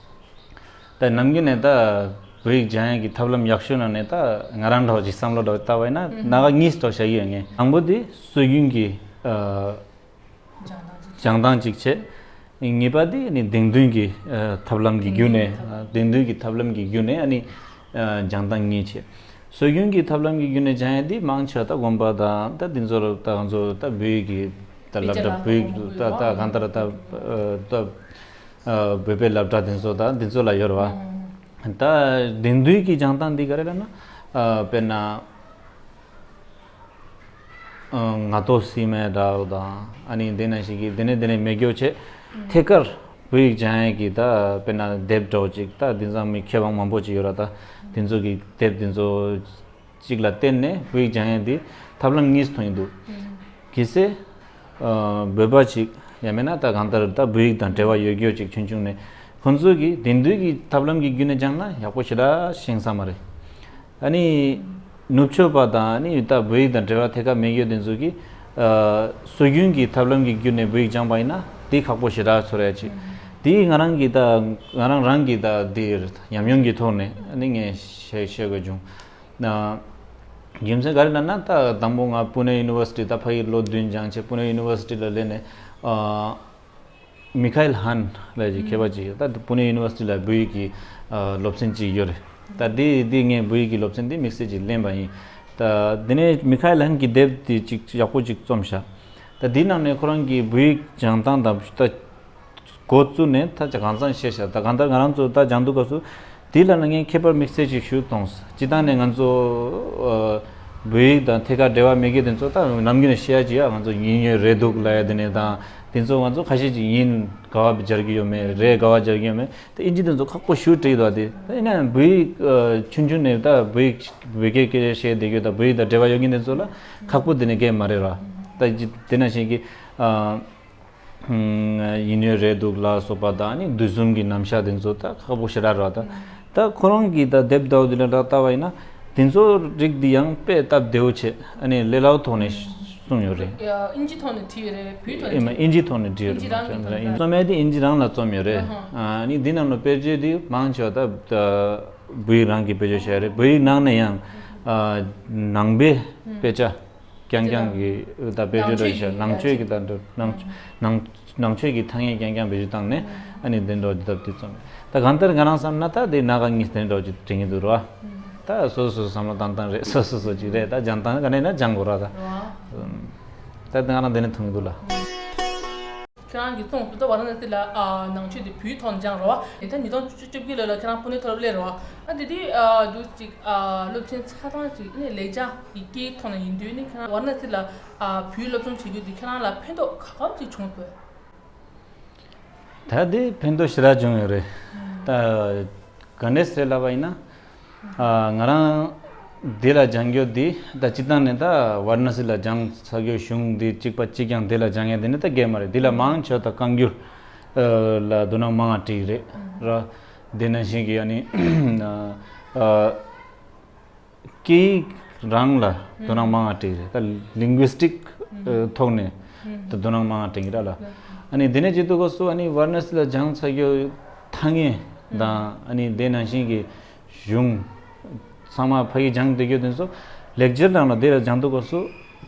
ད་ནམ་རྒྱུན་ནས་ད་བོད་ཡིག་སྦྱང་ཡག་གི་ཐབས་ལམ་ཡག་ཤོས་ནང་ནས་ད་ང་རང་འདྲ་བོ་ཅིག་བསམ་བློ་འདྲ་བོ་བཏང་བ་ཡིན་ན། ཨུ་ཧུམ། སྣ་ཁ་གཉིས་འདྲ་བོ་བཞག་གི་ཡོད། ངས་དང་པོ་དེ་སྲོལ་རྒྱུན་གྱི་ཨ་སྦྱང་སྟངས་ཅིག་བྱས། གཉིས་པ་དེ་ནི་དེང་དུས་ཀྱི་ཨ་ཐབས་ལམ་གྱི་བརྒྱུད་ནས། དེང་དུས་ཀྱི་ཐབས་ལམ། ཨ་དེང་དུས་ཀྱི་ཐབས་ལམ་གྱི་བརྒྱུད་ནས་ཨ་ནི་ཨ་སྦྱང་སྟངས་གཉིས་བྱས། སྲོལ་རྒྱུན་གྱི་ཐབས་ལམ་གྱི་བརྒྱུད་ནས་སྦྱང་ཡག་དེ་མང་ཆེ་བ་ད་དགོན་པ་དང་ད་དེ་ཚོ་ལ་ད་ང་ཚོ་ད་བོད་ཡིག་གི་ད་སློབ་གྲྭ། བོད་ཡིག་ད་ད་གང་ལྟར་ད་ཨ་ད་ཨ་བོད་པའི་སློབ་གྲྭ་དེ་ཚོ་དང་དེ་ཚོ་ལ་ཡོད་རེད་བ། ཨང་། ད་དེང་དུས་ཀྱི་སྦྱང་སྟངས་འདི་ག་རེ་རེད་ན། ཨ་དཔེར་ན་ཨ་ང་ཏོ་སི་མེ་འདྲ་བོ་དང་། ཨ་ནི་དེ་ནང་བཞིན་གྱི་དེ་ནས་དེ་ནས་མེད་རྒྱུ་བྱས། ཐད་ཀར་བོད་ཡིག་སྦྱང་ཡག་གི་ད་དཔེར་ན་དེབ་འདྲ་བོ་ཅིག་ད་དེང་སང་མི་མཁས་དབང་མང་པོ་ཅིག་ཡོད་རེད། ད་དེ་ཚོ་གི་དེབ་དེ་ཚོ་ཅིག་ལ་བརྟེན་ནས་བོད་ཡིག་སྦྱང་ཡག་འདི་ཐབས་ལམ་གཉིས་མཐོང་གི་འདུག་ཨང་། གལ་སྲིད་ཨ་བོད་པ་ཅིག་ཡང་མིན་ན་ད་གང་ལྟར་ད་བོད་ཡིག་དང་འབྲེལ་བ་ཡོད་རྒྱུ་ཅིག་ཆུང་ཆུང་ནས་ཁོང་ཚོ་གིས་དེང་དུས་ཀྱི་ཐབས་ལམ་གྱི་བརྒྱུད་ནས་སྦྱངས་ན་ཡག་པོ་ཞེ་དྲག་ཤེས་ས་མ་རེད། ཨ་ནི་ནུབ་ཕྱོགས་པ་དང་ཨ་ནི་ད་བོད་ཡིག་དང་འབྲེལ་བ་ཐད་ཀར་མེད་རྒྱུ་དེ་ཚོ་གིས་ཨ་སྲོལ་རྒྱུན་གྱི་ཐབས་ལམ་གྱི་བརྒྱུད་ནས་བོད་ཡིག་སྦྱངས་པ་ཡིན་ན་དེ་ཁག་པོ་ཞེ་དྲག་ཚོར་ཡ་ཅིག་དེ་ང་རང་གིས་ད་ང་རང་རང་གིས་ད་དེ་ཉམས་མྱོང་གི་ཐོག་ནས་ཨ་ནི་ངས་བཤད་བཤད་དགོས་བྱུང་། ན། རྒྱུ་མཚན་ག་རེ་ལབ་ན། ད་དང་པོ་ང་པུ་ནེ་ཡུ་ནི་ཝར་སི་ཊི། ད་ཕ་གིར་ལོ་བདུན་སྦྱངས་བྱས་པུ་ནེ་ཡུ་ནི་ཝར་སི་ཊི་ལ་སླེབས་ནས་ཨ་མི་ཁ་ཨེལ་ཧན་ལབ་ཀྱི་མཁས་པ་ཅིག་ཡོད། ད་པུ་ནེ་ཡུ་ནི་ཝར་སི་ཊི་ལ་བོད་ཡིག་གི་ཨ་སློབ་ཚན་ཅིག་ཡོད་རེད། ད་དེ་དེ་ངས་བོད་ཡིག་གི་སློབ་ཚན་དེ་དམིགས་བསལ་ཅིག་ལེན་པ་ཡིན། ད་དེ་ནས་མི་ཁ་ཨེལ་ཧན་གྱི་དེབ་དེ་ཅིག་ཡག་པོ་ཅིག་རྩོམ་ཤག་ད་འདི་ནང་ནས་ཁོ་རང་གི་བོད་ཡིག་སྦྱང་སྟངས་དང་ད་འགོ་བཙུགས་ནས་ད་ཆ་གང་ཚང་བཤད་བཞག་ད་གང་ལྟར་ང་རང་ཚོ་ད་སྦྱང་དུས་སྐབས་སུ་དེ་ལ་ན་ངས་ཁྱད་པར་དམིགས་བསལ་ཅིག་ཞུ་གཏོང་། སྤྱིར་བཏང་ནས་ང་ཚོ་ཨ་བོད་ཡིག་དང་ཐད་ཀར་འབྲེལ་བ་མེད་མཁན་དེ་ཚོ་ད་ནམ་རྒྱུན་ནས་བཤད་ཡ་ཅིག་ཡ་ང་ཚོ་ཡིན་ཡོད་རེད་འདུག་ལབ་ཡ་དེ་ནས་དང་དེ་ཚོ་ང་ཚོ་ཁ་ཤས་ཅིག་ཡིན་དགའ་བ་སྦྱར་གྱི་ཡོད་མེད་རེད་དགའ་བ་སྦྱར་གྱི་ཡོད་མེད་ད་ཨིན་ཇི་དེ་ཚོ་ཁག་པོ་ཞེ་དྲག་འདུག་དེ་ད་ཡིན་ན་བོད་ཡིག་ཨ་ཆུང་ཆུང་ནས་ད་བོད་ཡིག་བོད་སྐད་སྐད་ཆ་བཤད་བསྡད་རྒྱུ་དང་བོད་ཡིག་དང་འབྲེལ་བ་ཡོད་མཁན་དེ་ཚོ་ལ་ཁག་པོ་དེ་ནས་སྐད་མ་རེད་ར། ད་ཅི་དེ་ནང་བཞིན་གྱི་ཨ་ཡིན་ཡོད་རེད་འདུག་ལ་སོགས་པ་དང་ནི་དུས་གསུམ་གྱི་རྣམ་གཞག་དེ་ཚོ་ད་ཁག་པོ་ཞེ་དྲག་རེད་བ། ད་ད་ཁོ་རང་གིས་ད་དེབ་ཟླ་བ་འདི་ལ་ད་ལྟ་བ་ཡིན་ན་དེ་ཚོ་རིགས་འདི་ཡང་དཔེ་སྟབས་བདེ་བོ་བྱས་ཨ་ནི་ལས་སླ་བོ་ཐོག་ནས་གསུངས་ཡོད་རེད། ཨིན་ཇི་ཐོག་ནས་བྲིས་ཡོད་རེད། བོད་ཐོག་ནས་ཨེ་མ་ཨིན་ཇི་ཐོག་ནས་བྲིས་ཡོད་ཨིན་ཇི་རང་གི་རེད། ཐོག་ནས་རྩོམ་ཡ་དེ་ཨིན་ཇི་རང་ལ་རྩོམ་ཡོད་རེད། ཨ་ནི་འདི་ནང་ལ་དཔེར་བརྗོད་དེ་མང་ཆེ་བ་ད་བོད་ཡིག་རང་གི་དཔེར་བརྗོད་བྱས་རེད། བོད་ཡིག་ནང་ནས་ཡང་ཨ་ནང་པའི་དཔེ་ཆ་རྐྱང་རྐྱང་གི་ད་དཔེར་བརྗོད་འདྲ་བྱས་ནང་ཆོས་ཀྱི་ད་འདྲ་ནང་ནང་ནང་ཆོས་ཀྱི་ཐ་སྙད་རྐྱང་རྐྱང་བེད་སྤྱོད་བཏང་ནས་ཨ་ནི་དེ་འདྲ་ཇི་ལྟར་དུས་ཙམ་ད་གང་ལྟར་ང་རང་བསམ་ན་ད་དེ་ན་ག་གཉིས་དེ་འདྲ་ཅིག་དྲན་གྱི་འདུག་ར། ད་སོ་སོ་བསམ་བློ་བཏང་སྟངས་རེད། སོ་སོ་སོ་ཅིག་རེད། ད་སྦྱང་སྟངས་ག་ནས་ན་སྦྱང་དགོས་ར། ད་ད་ང་རང་དེ་ནས་མཐོང་གི་འདུག་ལ། ཁྱེད་རང་གིས་གསུངས་སོང་ད་ཝཱ་ར་ཎ་སི་ལ་ཨ་ནང་ཆོས་དེ་བོད་ཐོག་ནས་སྦྱངས་རེད་བ། ད་ཉིས་སྟོང་བཅུ་བཅུ་དགུ་ལོ་ལ་ཁྱེད་རང་ཕུ་ནེ་མཐོ་སློབ་སླེབས་རེད་བ། ཨ་དེ་དུས་ཨ་འདུག་ཅིག་ཨ་སློབ་ཚན་ཆ་ཚང་ཅིག་ནས་ལེགས་སྦྱར་གྱི་སྐད་ཐོག་ནས་ཡིན་དུས་ནི་ཁྱེད་རང་ཝཱ་ར་ཎ་སི་ལ་ཨ་བོད་སློབ་སྦྱོང་བྱེད་རྒྱུ་དེ་ཁྱེད་རང་ལ་ཕན་ཐོགས་ག་གམ་ཅིག་བྱུང་སོང་། ད་དེ་ཕན་ཐོགས་ཞེ་དྲག་བྱུང་ཡོད་རེད། ད་ག་འདྲས་རེད་ལབ་པ་ཡིན་ན། ཨ་ང་རང་འདི་ལ་སྦྱང་རྒྱུ་འདི་ད་སྤྱིར་བཏང་ནས་ད་ཝཱ་ར་ཎ་སི་ལ་སྦྱངས་ཚར་རྒྱུ་གཞུང་འདི་གཅིག་པ་གཅིག་རྐྱང་འདི་ལ་སྦྱང་ཡས་འདི་ནི་ད་སྐད་མ་རེད། འདི་ལ་མང་ཆེ་བ་ད་བཀའ་འགྱུར་ཨ་ལ་མདོ་སྔགས་མང་བ་བྲིས་རེད་ར། འདི་ནང་བཞིན་གྱི་ཨ་ནི་ཨ་ཨ་སྐད་ཡིག་རང་ལ་དོ་སྣང་མང་བ་བྲིས་རེད། ད་ལིང་གུ་སི་ཊིག་ཐོག་ནས་ད་དོ་སྣང་མང་བ་བྲིས་རེད་ལ། ཨ་ནི་དེ་ནས་བྱེད་དུས་སྐབས་སུ་ཨ་ནི་ཝཱ་ར་ཎ་སི་ལ་སྦྱངས་ཚར་རྒྱུ་ཐ་སྙད་དང་ཨ་ནི་དེ་ནང་བཞིན་གྱི་གཞུང་ཚང་མ་ཕ་གི་སྦྱངས་བསྡད་རྒྱུ་དེ་ཚོ་ལེགས་སྦྱར་ནང་ལ་དེ་ལ་སྦྱང་དུས་སྐབས་སུ་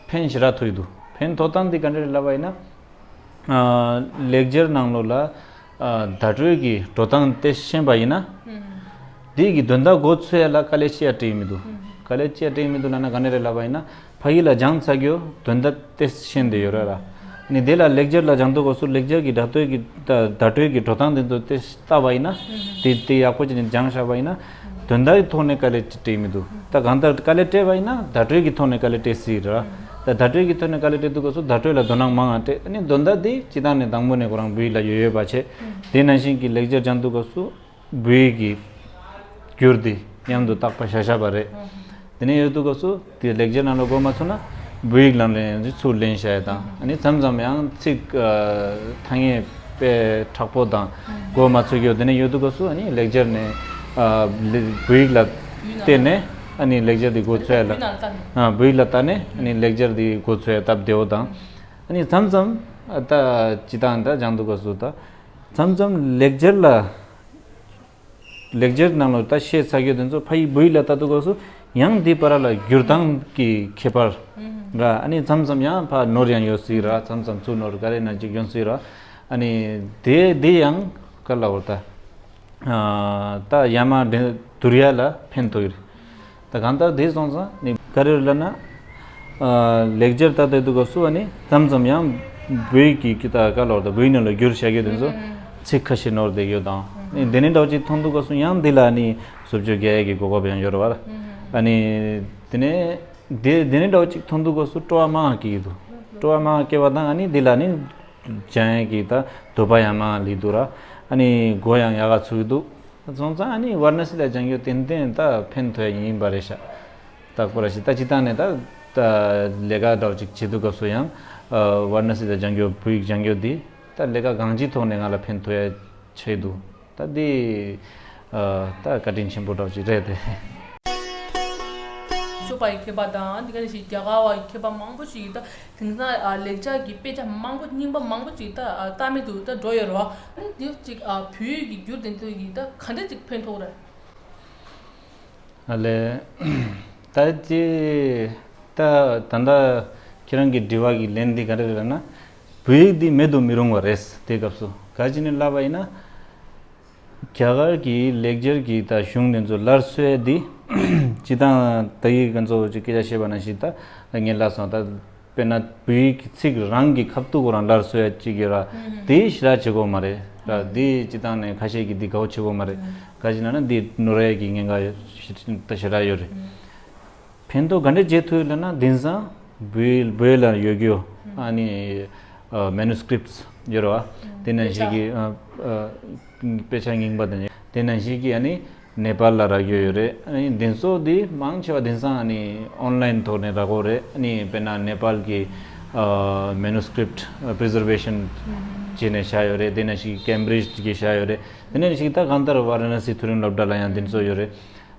ཕན་ཞེ་དྲག་ཐོགས་ཀྱི་འདུག་ཕན་ཐོགས་སྟངས་དེ་ག་འདྲ་རེད་ལབ་པ་ཡིན་ན། ཨ་ལེགས་སྦྱར་ནང་ལོགས་ལ་ཨ་བརྡ་སྤྲོད་ཀྱི་འགྲོ་སྟངས་དེ་ཤེས་པ་ཡིན་ན། དེ་གི་དོན་དག་མགོ་ཚོས་ཡ་ལ་དཀའ་ལས་ཅི་ཡང་འཕྲད་མི་འདུག་དཀའ་ལས་ཅི་ཡང་འཕྲད་མི་འདུག་ལབ་ན་ག་ནས་རེད་ལབ་པ་ཡིན་ན་ཕ་གི་ལ་སྦྱངས་ཚར་རྒྱུ་དོན་དག་དེ་ཤེས་བསྡད་ཡོད་རེད་ལ། ནི་དེ་ལ་ལེགས་སྦྱར་ལ་སྦྱང་དུས་སྐབས་སུ་ལེགས་སྦྱར་གྱི་བརྡ་སྤྲོད་ཀྱི་ད་བརྡ་སྤྲོད་ཀྱི་འགྲོ་སྟངས་དེ་ཚོ་དེ་བལྟས་པ་ཡིན་ན། དེ་དེ་ཡག་པོ་བྱས་ནས་སྦྱངས་བཞག་པ་ཡིན་ན། དོན་དག་གི་ཐོག་ནས་དཀའ་ལས་ཅི་འཕྲད་མི་འདུག་ད་གང་ལྟར་དཀའ་ལས་འཕྲད་པ་ཡིན་ན་བརྡ་སྤྲོད་ཀྱི་ཐོག་ནས་དཀའ་ལས་འཕྲད་སྲིད་རེད། ད་བརྡ་སྤྲོད་ཀྱི་ཐོག་ནས་དཀའ་ལས་འཕྲད་དུས་སྐབས་སུ་བརྡ་སྤྲོད་ལ་དོ་སྣང་མང་བ་སྤྲད་ཨ་ནི་དོན་དག་དེ་སྤྱིར་བཏང་ནས་དང་པོ་ནས་ཁོ་རང་བོད་ཡིག་ལ་ཡོད་ཡོད་པ་བྱས། དེ་ནང་བཞིན་གྱི་ལེགས་སྦྱར་སྦྱང་དུས་སྐབས་སུ་བོད་ཡིག་གི་འགྱུར་དེ་མཉམ་དུ་བརྟག་པ་བྱ་བཞག་པ་རེད། དེ་ནས་ཡོད་དུས་སྐབས་སུ་དེ་ལེགས་སྦྱར་ནང་ལ་གོ་མ་ཚོར་ན་བོད་ཡིག་ལ་ལན་ཚུར་ལེན་བྱ་ཡ་དང་ཨ་ནི་མཚམས་མཚམས་ཡང་ཚིག་ཨ་ཐ་སྙད་དཔེ་མཁྲེགས་པོ་དང་གོ་མ་ཚོར་གྱི་ཡོད། དེ་ནས་ཡོད་དུས་སྐབས་སུ་ཨ་ནི་ལེགས་སྦྱར་ནས་ཨ་ལེ་བོད་ཡིག་ལ་བལྟས་ནས་ཨ་ནི་ལེགས་སྦྱར་དེ་གོ་ཚོར་ཡ་ལ་ཨ་བོད་ཡིག་ལ་བལྟས་ནས་ཨ་ནི་ལེགས་སྦྱར་དེ་གོ་ཚོར་ཡ་སྟབས་བདེ་བོ་དང་ཨ་ནི་མཚམས་མཚམས་ཨ་ད་སྤྱིར་བཏང་ད་སྦྱང་དུས་སྐབས་སུ་ད་མཚམས་མཚམས་ལེགས་སྦྱར་ལ། ལེགས་སྦྱར་ནང་ལ་ད་བཤད་ཚར་རྒྱུ་དེ་ཚོ་ཕ་ཡིག་བོད་ཡིག་ལ་ལྟ་དུས་སྐབས་སུ་ཡང་འདི་བར་ལ་བསྒྱུར་སྟངས་ཀྱི་ཁྱད་པར་ར་ཨ་ནི་མཚམས་མཚམས་ཡང་ཕར་ནོར་ཡང་ཡོད་སྲིད་ར་མཚམས་མཚམས་ཚུར་ནོར་ག་རེ་ན་ཅིག་ཡོང་སྲིད་ར་ཨ་ནི་དེ་དེ་ཡང་ག་ལ་བར་ད་ད་ཡ་མ་བསྡུར་ཡ་ལ་ཕན་ཐོགས་ཡོད་རེད། ད་གང་ལྟར་དེ་སོང་ཙང་ནི་ག་རེ་རེད་ལབ་ན། ཨ་ལེགས་སྦྱར་ལྟ་དེ་དུས་སྐབས་སུ་བ་ནི་མཚམས་མཚམས་ཡང་བོད་ཀྱི་ཀི་ད་ག་ལོར་དང་བོད་ནང་ལ་བསྒྱུར་བྱ་རྒྱུ་དེ་ཚོ་ཚིག་ཁ་ཤས་ནོར་བསྡད་ཡོད་དང་ནི་དེ་ནི་འདྲ་བོ་ཅིག་མཐོང་དུས་སྐབས་སུ་ཡང་འདི་ལ་ནི་བཟོ་བཅོས་རྒྱག་ཡ་གི་གོ་སྐབས་ཡང་ཡོད་རེད་བ། ཨ་ནི་དེ་ནས་དེ་དེ་ནི་འདྲ་བོ་ཅིག་མཐོང་དུས་སྐབས་སུ་སྤྲོ་བ་མང་བ་སྐྱེ་གི་འདུག་སྤྲོ་བ་མང་བ་སྐྱེ་བ་དང་ཨ་ནི་འདི་ལ་ནི་སྦྱང་ཡ་གི་ད་འདོད་པ་ཡང་མང་བ་སླེབས་འདུག་ར་ཨ་ནི་མགོ་ཡང་ཡག་ག་ཚོད་ཀྱི་འདུག་སོང་ཙང་ཨ་ནི་ཝཱ་ར་ཎ་སི་ལ་སྦྱང་རྒྱུ་ཏན་ཏན་ད་ཕན་ཐོགས་ཡིན་པ་རེད་ཤག་ད་ཁོ་ར་ཞིག་ད་སྤྱིར་བཏང་ནས་ད་ད་ལས་ཀ་འདྲ་བོ་ཅིག་བྱེད་དུས་སྐབས་སུ་ཡང་ཝཱ་ར་ཎ་སི་ལ་སྦྱང་རྒྱུ་བོད་ཡིག་སྦྱང་རྒྱུ་འདི་ད་ལས་ཀ་གང་ཅིའི་ཐོག་ནས་ང་ལ་ཕན་ཐོགས་ཡ་ཆགས་འདུག་ད་འདི་ད་བཀའ་དྲིན་ཆེན་པོ་འདྲ་བོ་ཅིག་རེད་དེ། ཤོ་པ་ཡི་མཁས་པ་དང་འདི་ག་ནས་ཞིག་རྒྱ་གར་བ་ཡི་མཁས་པ་མང་པོ་ཞིག་ད། དེང་སང་ཨ་ལེགས་སྦྱར་གྱི་དཔེ་ཆ་མང་པོ་རྙིང་པ་མང་པོ་ཅིག་ད་ཨ་ལྟ་མེད་དུ་ད་འགྲོ་ཡོད་རེད་བ། ཨ་ནི་འདི་ཅིག་ཨ་བོད་ཡིག་གི་བསྒྱུར་དེ་ཚོ་ཡིས་ད་ག་འདྲ་ཅིག་ཕན་ཐོགས་རེད། ཨ་ལས། ད་ཅི་ད་ད་ལྟ་ཁྱེད་རང་གི་དྲི་བ་གི་ལན་འདི་ག་རེ་རེད་ལབ་ན། བོད་ཡིག་འདི་མེད་དུ་མི་རུང་བ་རེད་དེ་སྐབས་སུ་ག་ཅི་ནས་ལབ་པ་ཡིན་ན། རྒྱ་གར་གྱི་ལེགས་སྦྱར་གྱི་ད་གཞུང་དེ་ཚོ་སླར་གསོ་ཡ་འདི་སྤྱིར་བཏང་ད་ཡིག་ང་ཚོ་ཅིག་སྐད་ཆ་བཤད་པ་ནང་བཞིན་ད་ངས་ལབ་སོང་ད་ དཔེར་ན་བོད་ཡིག་གི་ཚིག་རང་གི་ཁ་ཐུག་ཁོ་རང་སླར་གསོ་ཡ་གཅིག་ཡོད་ར། དེ་ཞེ་དྲག་བྱེད་དགོས་མ་རེད་ར། དེ་སྤྱི་བཏང་ནས་ཁ་ཤས་ཀྱིས་འདི་དགའ་བོ་བྱེད་དགོས་མ་རེད། ག་ཅི་ན་ན་འདི་ནོར་ཡ་གི་ཉེན་ཁ་ཞེ་དྲག་ཡོད་རེད། ཕན་ཐོགས་ག་འདྲས་བྱེད་ཐུབ་ཡོད་ལབ་ན། དེང་སང་བོད་བོད་ལ་ཡོད་རྒྱུ་ཨ་ནི་མེ་ནུ་སི་ཀི་རིབ་ཊི་ཡོད་རེད་བ། དེ་ནང་བཞིན་གྱི་ཨ་ཨ་དཔེ་ཆ་རྙིང་པ་དང་དེ་ནང་བཞིན་གྱི་ཨ་ནི་ནེ་པཱལ་ལ་རག་རྒྱུ་ཡོད་རེད། ཨ་ནི་འདི་ཚོ་འདི་མང་ཆེ་བ་དེང་སང་ཨ་ནི་ཨོན་ལའིན་ཐོག་ནས་རག་གི་རེད། ཨ་ནི་དཔེར་ན་ནེ་པཱལ་གྱི་ཨ་མེ་ནུ་སི་ཀི་རིབ་ཊི་པི་རི་ཛར་ཝེ་ཤན་བྱས་ནས་བཞག་ཡོད་རེད། དེ་ནང་བཞིན་གྱི་ཀེམ་བྷི་རིཇ་གྱིས་བཞག་ཡོད་རེད། དེ་ནང་བཞིན་ད་གང་ལྟར་ཝ་ར་ཎ་སི་མཐོ་རིམ་སློབ་གྲྭ་ལ་ཡང་འདི་ཚོ་ཡོད་རེད།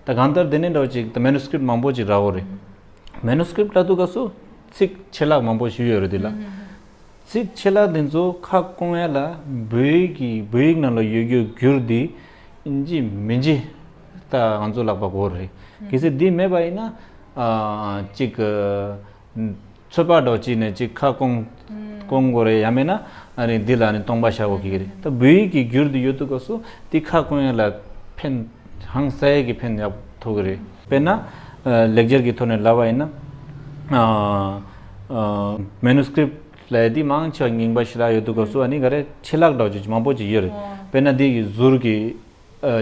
ད་གང་ལྟར་དེ་ནས་འདྲ་བོ་ཅིག་ད་མེ་ནུ་སི་ཀི་རིབ་ཊི་མང་པོ་ཅིག་རག་གི་རེད། མེ་ནུ་སི་ཀི་རིབ་ཊི་ལབ་དུས་སྐབས་སུ་ཚིག་ཆད་ལྷག་མང་པོ་ཞིག་ཡོད་རེད་དེ་ལ། ཚིག་ཆད་ལྷག་དེ་ཚོ་ཁ་སྐོང་ཡ་ལ་བོད་ཡིག་གི་བོད་ཡིག་ནང་ལ་ཡོད་རྒྱུ་འགྱུར་འདི་ཡིན་གཅིག་མིན་གཅིག་ད་ང་ཚོ་ལག་པ་དགོས་རེད། གལ་སྲིད་འདི་མེད་པ་ཡིན་ན་ཨ་ཅིག་ཚོད་དཔག་འདྲ་བོ་ཅིག་ནས་ཅིག་ཁ་སྐོང་སྐོང་དགོས་རེད། ཡང་མེད་ན་ཨ་ནི་འདི་ལ་ནི་སྟོང་པ་བཞག་དགོས་ཀྱི་རེད། ད་བོད་ཡིག་གི་འགྱུར་འདི་ཡོད་དུས་སྐབས་སུ་འདི་ཁ་སྐོང་ཡ་ལ་ཕན་ཧང་སངས་ཡ་གི་ཕན་ཡག་ཐོགས་ཀྱི་རེད། དཔེར་ན་ཨ་ལེགས་སྦྱར་གྱི་ཐོག་ནས་ལབ་པ་ཡིན་ན་ཨ་ཨ་མེ་ནུ་སི་ཀི་རིབ་ཊི་ལབ་ཡ་འདི་མང་ཆེ་བ་རྙིང་པ་ཞེ་དྲག་ཡོད་དུས་སྐབས་སུ་ཨ་ནི་ག་རེ་ཆད་ལྷག་འདྲ་བོ་ཅིག་མང་པོ་ཅིག་ཡོད་རེད། དཔེར་ན་འདི་གི་ཟུར་གྱི་ཨ་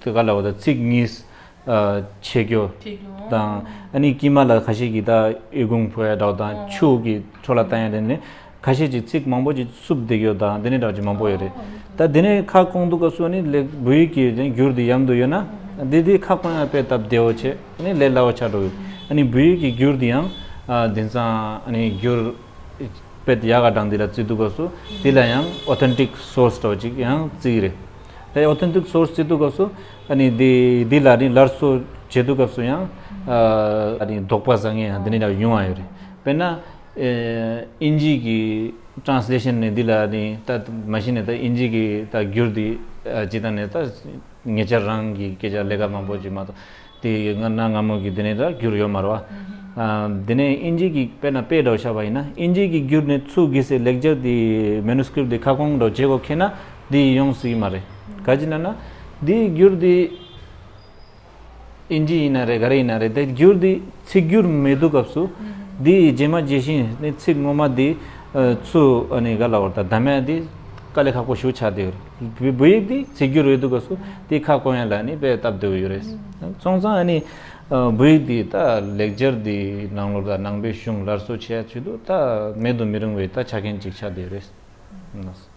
དེ་ག་ལ་བ་ད་ཚིག་གཉིས་ཨ་ཆད་རྒྱུ་ཆད་རྒྱུ་དང་། ཨ་ནི་དཀྱིལ་མ་ལ་ཁ་ཤས་ཀྱིས་ད་ཨེ་ཁུང་ཕོག་ཡ་འདྲ་བོ་དང་། ཆུ་གི་འཕྲོ་ལ་བཏང་ཡ་དེ་ནི་ཁ་ཤས་ཀྱིས་ཚིག་མང་པོ་ཅིག་བསུབས་བསྡད་རྒྱུ་དང་དེ་ནི་འདྲ་བོ་ཅིག་མང་པོ་ཡོད་རེད། ད་དེ་ནས་ཁ་སྐོང་དུས་སྐབས་སུ་ཨ་ནི་ལེགས་བོད་ཡིག་གི་འགྱུར་དེ་ཡམ་དུ་ཡོད་ན་འདི་འདི་ཁ་སྐོང་ཡ་དཔེ་སྟབས་བདེ་བོ་བྱས། ཨ་ནི་ལས་སླ་བོ་ཆགས་འགྲོ་གི། ཨ་ནི་བོད་ཡིག་གི་འགྱུར་དེ་ཡང་ཨ་དེང་སང་ཨ་ནི་འགྱུར་དཔེ་ཡག་ག་དྲང་འདི་ལ་བརྩི་དུས་སྐབས་སུ་འདི་ལ་ཡང་ཨོ་ཐེན་ཊིག་སོར་སི་འདྲ་བོ་ཅིག་ཡང་བརྩི་གི་རེད། ད་ཨོ་ཐེན་ཊིག་སོར་སི་བརྩི་དུས་སྐབས་སུ་ཨ་ནི་འདི་འདི་ལ་ནི་སླར་གསོ་བྱེད་དུས་སྐབས་སུ་ཡང་ཨ་ནི་དོགས་པ་ཟ་མཁན་ཡང་འདི་ནས་ཡང་ཡོང་བ་ཡོད་རེད། དཔེར་ན་ཨ་དབྱིན་ཇི་གི་ཊ་རན་སི་ལེ་ཤན་ནས་འདི་ལ་ནི་ད་མ་གཞི་ནས་ད་དབྱིན་ཇི་གི་ད་འགྱུར་འདི་ཨ་སྤྱིར་བཏང་ནས་ད་ཉེ་ཆར་རང་གི་སྐད་ཆ་ལས་ཀ་མང་པོ་ཅིག་མ་གཏོགས་དེ་ཡི་སྔ་ན་སྔ་མོ་གི་དེ་ནས་ད་འགྱུར་ཡོད་མ་རེད་བ། ཨ་དེ་ནས་དབྱིན་ཇི་གི་དཔེར་ན་དཔེ་འདྲ་བོ་བཞག་པ་ཡིན་ན་དབྱིན་ཇི་གི་འགྱུར་ནས་ཚུར་གི་སེ་ལེགས་སྦྱར་དེ་མེ་ནུ་སི་ཀི་རིབ་ཊི་དེ་ཁ་སྐོང་འདྲ་བོ་བྱེད་དགོས་ཁེལ་ན་དེ་ཡོང་སྲིད་མ་རེད། ག་ཅི་ན་ན་དེའི་འགྱུར་དེ་དབྱིན་ཇི་ཡིན་ན་རེད། ག་རེ་ཡིན་ན་རེད། དེ་འགྱུར་དེ་ཚིག་འགྱུར་མེད་དུས་སྐབས་སུ་དེ་རྗེས་མ་རྗེས་བཞིན་ནི་ཚིག་ངོ་མ་དེ་ཨ་ཚུར་ཨ་ནི་ག་ལ་བར་ད་གདམ་ཡ་དེ་དཀའ་ལས་ཁག་པོ་ཞིག་ཆགས་བསྡད་ཡོད་རེད། བོད་བོད་ཡིག་དེ་ཚིག་འགྱུར་ཡོད་དུས་སྐབས་སུ་དེ་ཁ་སྐོང་ཡ་ལ་ནི་དཔེ་སྟབས་བདེ་བོ་ཡོད་རེད། སོང་ཙང་ཨ་ནི་ཨ་བོད་ཡིག་དེ་ད་ལེགས་སྦྱར་དེ་ནང་ལོགས་ད་ནང་པའི་གཞུང་སླར་གསོ་བྱེད་ཡ་ཆེད་དུ་ད་མེད་དུ་མི་རུང་བའི་ད་ཆ་རྐྱེན་ཅིག་ཆགས་བསྡད་ཡོད་རེད།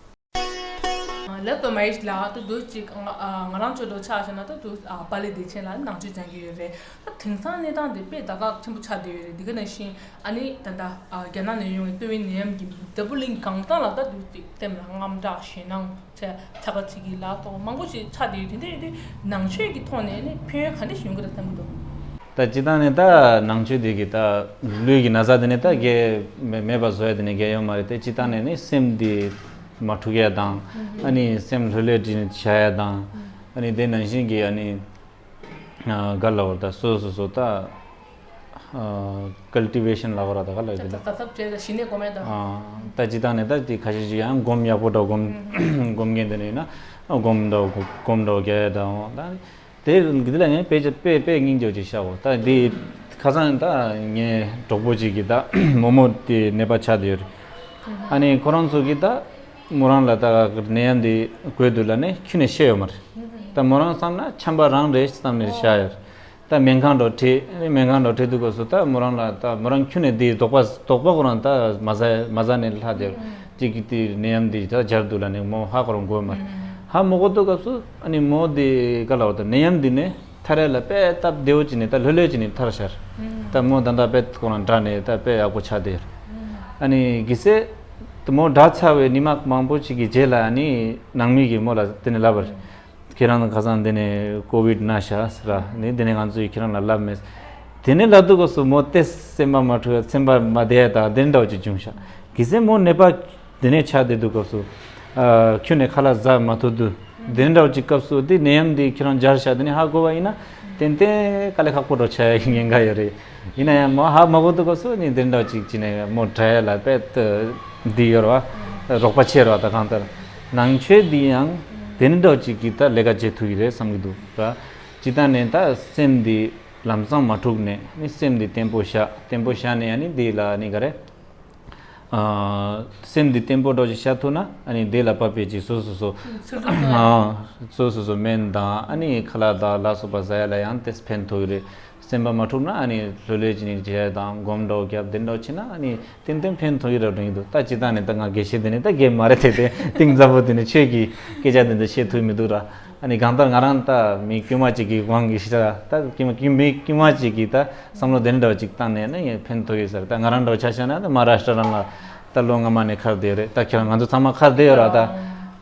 ལགས་སོ། མ་ཡིག་ལགས། ད་དུས་ཅིག་ང་ང་རང་ཚོ་འགྲོ་ཆགས་བྱས་ན་ད་དུས་ཨ་པཱ་ལི་བདེ་ཆེན་ལགས་ནང་ཆོས་སྦྱང་གི་ཡོད་རེད། ད་དེང་སང་གནས་སྟངས་དེ་དཔེ་དཀའ་ཁག་ཆེན་པོ་ཆགས་བསྡད་ཡོད་རེད། འདི་ག་ནང་བཞིན་ཨ་ནི་ད་ལྟ་ཨ་རྒྱ་ནག་ནས་ཡོང་བའི་ཏུའུ་ཝེན་ནད་ཡམས་ཀྱི་འདབ་བུ་གླིང་གང་སྟངས་ལ་ད་དུས་ཅིག་ལྟད་མོ་ལ་དངངས་སྐྲག་ཞེད་སྣང་ཚ་ཚ་ག་ཚིག་གི་ལ་སོགས་མང་པོ་ཞིག་ཆགས་བསྡད་ཡོད། དེ་འདྲ་ཡོད་དུས་ནང་ཆོས་ཀྱི་ཐོག་ནས་ནི་ཕན་ཡོན་ག་འདྲ་ཞིག་ཡོང་གི་རེད་བསམ་གྱི་འདུག་ད་སྤྱིར་བཏང་ནས་ད་ནང་ཆོས་དེ་གི་ད་ལུས་ཀྱི་ན་ཚ་དེ་ནས་ད་རྒྱལ་མེད་མེད་པ་བཟོ་ཡ་དེ་ནས་རྒྱལ་ཡོད་མ་རེད་དེ། སྤྱིར་བཏང་ནས་ནི་སེམས་དེ་མ་འཁྲུག་ཡ་དང་། ཨ་ནི་སེམས་ལྷོད་ལྷོད་བྱས་ནས་བྱ་ཡ་དང་། ཨ་ནི་དེ་ནང་བཞིན་གྱི་ཨ་ནི་ཨ་ག་ལ་བར་ད་སོ་སོ་སོ་ད་ཨ་ཀལ་ཊི་ཝེ་ཤན་ལ་བར་ད་ག་ལ་ཡོད་དེ་ད་ད་ད་བྲེལ་ད་ཞི་གནས་སྒོམ་ཡ་ད། ཨ་ད་སྤྱིར་བཏང་ནས་ད་དེ་ཁ་ཤས་ཤིག་ཡང་སྒོམ་ཡག་པོ་འདྲ་སྒོམ་སྒོམ་མཁན་དེ་ནས་ཡིན་ན་སྒོམ་འདྲ་སྒོམ་འདྲ་རྒྱག་ཡ་དང་། ད་དེ་འདི་ལ་ངས་དཔེ་ཆ་དཔེ་དཔེ་སྙིང་རྗེ་ཅིག་བཤད་གོ། ད་འདི་ཁ་སང་ད་ངའི་གྲོགས་པོ་ཅིག་གིས་ད་མོག་མོག་དེ་ནད་པ་ཆགས་བསྡད་ཡོད་རེད། ཨ་ནི་ཁོ་རང་ཚོ་གིས་ད་མོ་རང་ལ་ད་ནད་ཡམས་འདི་འགོས་འདུག་ལབ་ནས་ཁྱོན་ནས་བཤད་ཡོད་མ་རེད། ད་མོ་རང་བསམ་ན་ཆམ་པ་རང་རེད་བསམ་ནས་བཞག་ཡོད་རེད། ད་སྨན་ཁང་འགྲོ་ཁྲིད། ཨ་ནི་སྨན་ཁང་འགྲོ་ཁྲིད་དུས་སྐབས་སུ་ད་མོ་རང་ལ་ད་མོ་རང་ཁྱོན་ནས་འདི་དོགས་པ་དོགས་པ་ཁོ་རང་ད་མ་ཟ་མ་ཟ་ནས་ལྷག་བསྡད་ཡོད་རེད། གཅིག་གིས་དེ་ནད་ཡམས་འདི་ད་སྦྱར་འདུག་ལབ་ནས་མོ་ཧ་ཁོ་རང་གོ་མ་རེད། ཧ་མ་གོ་དུས་སྐབས་སུ་ཨ་ནི་མོ་དེ་ག་ལ་བར་ད་ནད་ཡམས་འདི་ནས་ཐར་ཡ་ལ་དཔེ་སྟབས་བདེ་བོ་བྱས་ནས་ད་ལྷོད་ལྷོད་བྱས་ནས་ཐར་ཤར། ད་མོ་ད་ལྟ་དཔེ་ཁོ་རང་དྲག་ནས་ད་དཔེ་ཡག་པོ་ཆགས་བསྡད་ཡོད་རེད། ཨ་ནི་གལ་སྲིད་ད་མོ་དྲག་ཚར་བའི་ཉི་མ་མང་པོ་ཅིག་གི་རྗེས་ལ་ཨ་ནི་ནང་མི་གིས་མོ་ལ་དེ་ནས་ལབ་པ་རེད། ཁྱེད་རང་ཁ་སང་འདི་ནས་ཀོ་བིད་ན་ཤག་ཟེར་ར། ནི་འདི་ནས་ང་ཚོས་ཁྱེད་རང་ལ་ལབ་མེད། དེ་ནས་ལབ་དུས་སྐབས་སུ་མོ་དེ་སེམས་པ་མ་འཁྲུག་སེམས་པ་མ་བདེ་ཡ་དང་དེ་འདྲ་བོ་ཅིག་བྱུང་ཤག་གལ་སྲིད་མོ་ནད་པ་དེ་ནས་ཆགས་བསྡད་དུས་སྐབས་སུ་ཨ་ཁྱོན་ནས་ཁ་ལག་ཟ་མ་ཐུབ་དུས་དེ་འདྲ་བོ་ཅིག་སྐབས་སུ་དེ་ནད་ཡམས་འདི་ཁྱེད་རང་སྦྱར་ཤག་དེ་ནས་ཧ་གོ་བ་ཡིན་ན་ཏན་ཏན་དཀའ་ལས་ཁག་པོ་འགྲོ་ཆགས་ཡ་གི་ཉེན་ཁ་ཡོད་རེད། ཡིན་ན་ཡང་མོ་ཧ་མ་གོ་དུས་སྐབས་སུ་ནི་དེ་འདྲ་བོ་ཅིག་བྱས་ནས་མོ་དྲག་ཡ་ལ་དཔེ་འདི་ཡོད་རེད་བ། རོགས་པ་ཆེ་རེད་བ། ད་གང་ལྟར་ནང་ཆོས་འདི་ཡང་དེ་འདྲ་བོ་ཅིག་གིས་ད་ལས་ཀ་བྱེད་ཐུབ་ཀྱི་རེད་བསམ་གྱི་འདུག་ར། སྤྱིར་བཏང་ནས་ད་སེམས་འདི་ ལམ་སང་མ་འཁྲུགས་ནས་ནི་སེམས་འདི་བརྟན་པོ་བཞག་བརྟན་པོ་བཞག་ནས་ཨ་ནི་འདི་ལ་ནི་ག་རེ། ཨ། སེམས་འདི་བརྟན་པོ་འདྲ་ཞིག་བཞག་ཐུབ་ན་ཨ་ནི་འདི་ལ་བབ་པའི་ཅིག་སོ་སོ་སོ། ཚུལ་ཁྲིམས་ཨ། སོ་སོ་སོ་སྨན་དང་ཨ་ནི་ཁ་ལག་དང་ལ་སོགས་པ་ཟ་ཡ་ལ་ཡང་དེ་ཕན་ཐོགས་ཀྱི་རེད། སེམས་པ་མ་འཁྲུགས་ན་ཨ་ནི་ལྷོད་ལྷོད་ཅིག་ནི་བྱས་དང་སྒོམ་འདྲ་བོ་རྒྱབ་དེ་འདྲ་བོ་བྱས་ན་ཨ་ནི་ཏན་ཏན་ཕན་ཐོགས་ཀྱི་རེད་དྲན་གྱི་འདུག་ད་སྤྱིར་བཏང་ནས་ད་ང་དགེ་བཤེས་དེ་ནི་ད་དགེ་མ་རེད་དེ་དེ་གཏིང་ཟབ་པོ་དེ་ནི་ཆོས་ཀྱི་སྐད་ཆ་དེ་འདྲ་བཤད་ཐུབ་མི་འདུག་ར། ཨ་ནི་གང་ལྟར་ང་རང་ད་མི་དཀྱུས་མ་ཅིག་གི་དབང་གིས་ཤི་ད་ད་དཀྱུས་མ་དཀྱུས་མི་དཀྱུས་མ་ཅིག་གིས་ད་བསམ་བློ་དེ་འདྲ་བ་ཅིག་བཏང་ནས་ནི་ཕན་ཐོགས་ཡོད་ས་རེད། ད་ང་རང་འདྲ་བ་ཆ་བཞག་ན་ད་མ་ཧཱ་རཱ་ཤི་ཏྲ་རང་ལ་ད་ལོ་སྔ་མ་ནས་ཁར་བསྡད་ཡོད་རེད། ད་ཁྱེད་རང་ང་ཚོ་ཚང་མ་ཁར་བསྡད་ཡོད་ར། ད་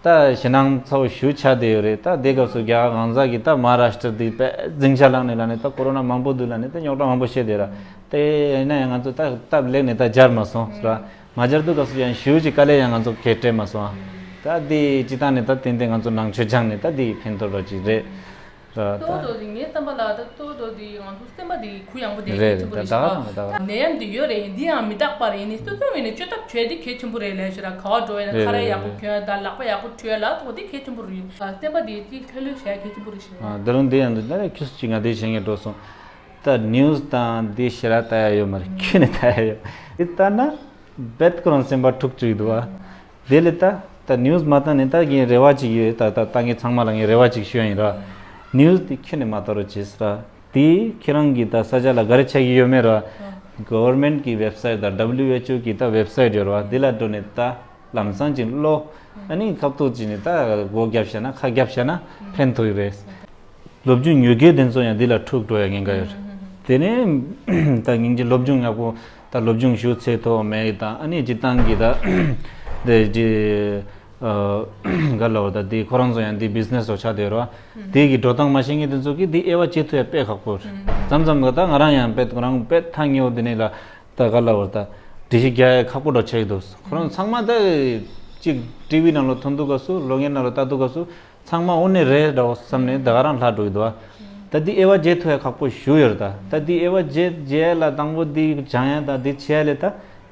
ད་ཞེད་སྣང་ཚ་བོ་ཞེ་པོ་ཆགས་བསྡད་ཡོད་རེད། ད་དེ་སྐབས་སུ་རྒྱ་གར་གང་ཟག་གིས་ད་མ་ཧཱ་རཱ་ཤི་ཏྲ་འདི་དཔེ་འཛིང་ཆ་ལངས་ནས་ལངས་ནས་ད་ཀོ་རོ་ན་མང་པོ་འདུག་ལབ་ནས་ད་རྙོག་དྲ་མང་པོ་བཤད་བསྡད་ར། དེ་ཡིན་ན་ཡང་ང་ཚོ་ད་སྟབས་ལེགས་ནས་ད་སྦྱར་མ་སོང་ར། མ་སྦྱར་དུས་སྐབས་སུ་ཡང་ཞེ་པོ་ཅིག་དཀའ་ལས་ཡང་ང་ཚོ་གས་སྤྲད་མ་སོང་ཨ། ད་འདི་སྤྱིར་བཏང་ནས་ད་ཏན་ཏན་ང་ཚོ་ནང་ཆོས་སྦྱངས་ནས་ད་འདི་ཕན་ཐོགས་འདྲ་ཅིག་རེད་ར། ད་ཏོག་ཏོག་འདི་ངའི་བསམ་པ་ལ་ད་ཏོག་ཏོག་འདི་ང་ཚོ་སེམས་པ་འདི་གུ་ཡངས་པོ་བསྡད་རེད་གལ་ཆེན་པོ་རེད་རེད། ད་ད་ཤག་ག་ནད་ཡམས་འདི་ཡོད་རེད། འདི་ཡང་མི་རྟག་པ་རེད། ཡིན་ནའི་སོ་སོའི་ངོས་ནས་བཅོས་ཐབས་བྱས་འདི་གལ་ཆེན་པོ་རེད་ལབ་ཤག་ར། ག་བ་འགྲོ་ཡ་ན་རེད་ཁ་རས་རེད་ཡག་པོ་རེད་གྱོན་ཡ་ད་ལག་པ་ཡག་པོ་འཁྲུ་ཡ་ལ་སོགས་འདི་གལ་ཆེན་པོ་རེད། སེམས་པ་འདི་འདི་ལྷོད་ལྷོད་བྱས་གལ་ཆེན་པོ་རེད་ཤག་ཨ། འདི་རུང་འདི་ཡང་འདི་ལ་ཁྱུ་གཅིག་ང་འདི་བྱེད་ངེས་འགྲོ་སོང་། ད་ནིའུ་སི་དང་འདི་ཞེ་དྲག་ལྟ་ཡ་ཡོད་མ་རེད། ཁྱོན་ནས་ལྟ་ཡ་ཡོད། འདི་ལྟ་ན་རྦད་ཁོ་རང་སེམས་པ་འཁྲུག་བཅུག་འདུག་ཨ། དེ་ལས་ད་ད་ནིའུ་སི་མ་ལྟ་ནས་ད་ངའི་རེ་བ་ཅིག་ཡོད། ད་ད་ད་ངས་ཚང་མ་ལ་ངའི་རེ་བ་ཅིག་ཞུ་ཡ་ཡིན་ར། ནིའུ་སི་དེ་ཁྱོན་ནས་མ་ལྟ་རོགས་བྱེད་ཟེར་ར། དེ་ཁྱེད་རང་གིས་ད་ས་ཆ་ལ་ག་རེ་ཆགས་ཀྱི་ཡོད་མེད་ར། གོ་ཝར་མེན་ཊི་གི་ཝེབ་སའིཊ་དང་ཌབ་ལིའུ་ཨེཆ་ཨོ་གི་ད་ཝེབ་སའིཊ་ཡོད་ར། དེ་ལ་འགྲོ་ནས་ད་ལམ་སང་ཅིག་ཀློག་ཨ་ནི་ཁ་ཐུག་ཅིག་ནས་ད་སྒོ་བརྒྱབ་བྱས་ན་ཁ་བརྒྱབ་བྱས་ན་ཕན་ཐོགས་ཀྱི་རེད། སློབ་སྦྱོང་ཡོད་མཁན་དེ་ཚོ་ཡང་འདི་ལ་འཁྲུག་འགྲོ་ཡ་ཉེན་ཁ་ཡོད་རེད། དེ་ནས་ད་སྙིང་རྗེ་སློབ་སྦྱོང་ཡག་པོ་ད་སློབ་སྦྱོང་ཞུ་ཚད་ཐོག་མེད་དང་ཨ་ནི་སྤྱིར་བཏང་གི་ད་དེ་ཅི་ག་ལ་བ་ད་དེ་ཁོ་རང་ཚོ་ཡང་འདི་བི་ཛི་ནེ་སི་ཐོག་ཆགས་བསྡད་རོ། དེ་གི་འགྲོ་སྟངས་མ་ཤེས་མཁན་དེ་ཚོ་གིས་འདི་དབྱེ་བ་འབྱེད་ཐུབ་ཡ་དཔེ་ཁག་པོ་རེད། མཚམས་མཚམས་ག་ད་ང་རང་ཡང་དཔེ་ང་རང་དཔེ་ཐག་ཉེ་བོ་འདི་ནས་ལ་ད་ག་ལ་བ་ད་འགྲེལ་བཤད་རྒྱག་ཡ་ཁག་པོ་འདྲ་ཆགས་ཀྱི་འདུག་ཁོ་རང་ཚང་མ་ད་ཅིག་ཊི་ཝི་ནང་ལ་མཐོང་དུས་སྐབས་སུ་གློག་བརྙན་ནང་ལ་ལྟ་དུས་སྐབས་སུ། ཚང་མ་དངོས་གནས་རེད་འདྲ་བོ་བསམ་ནས་ད་ག་རང་ལྷག་འགྲོ་གི་འདུག་ཨ། ད་འདི་དབྱེ་བ་འབྱེད་ཐུབ་ཡ་ཁག་པོ་ཞུ་ཡོད་རེད། ད་ད་འདི་དབྱེ་བ་འབྱེད་འབྱེད་ཡ་ལ་དང་པོ་འདི་སྦྱང་ཡ་དང་འདི་བྱེད་ཡ་ལས་ད་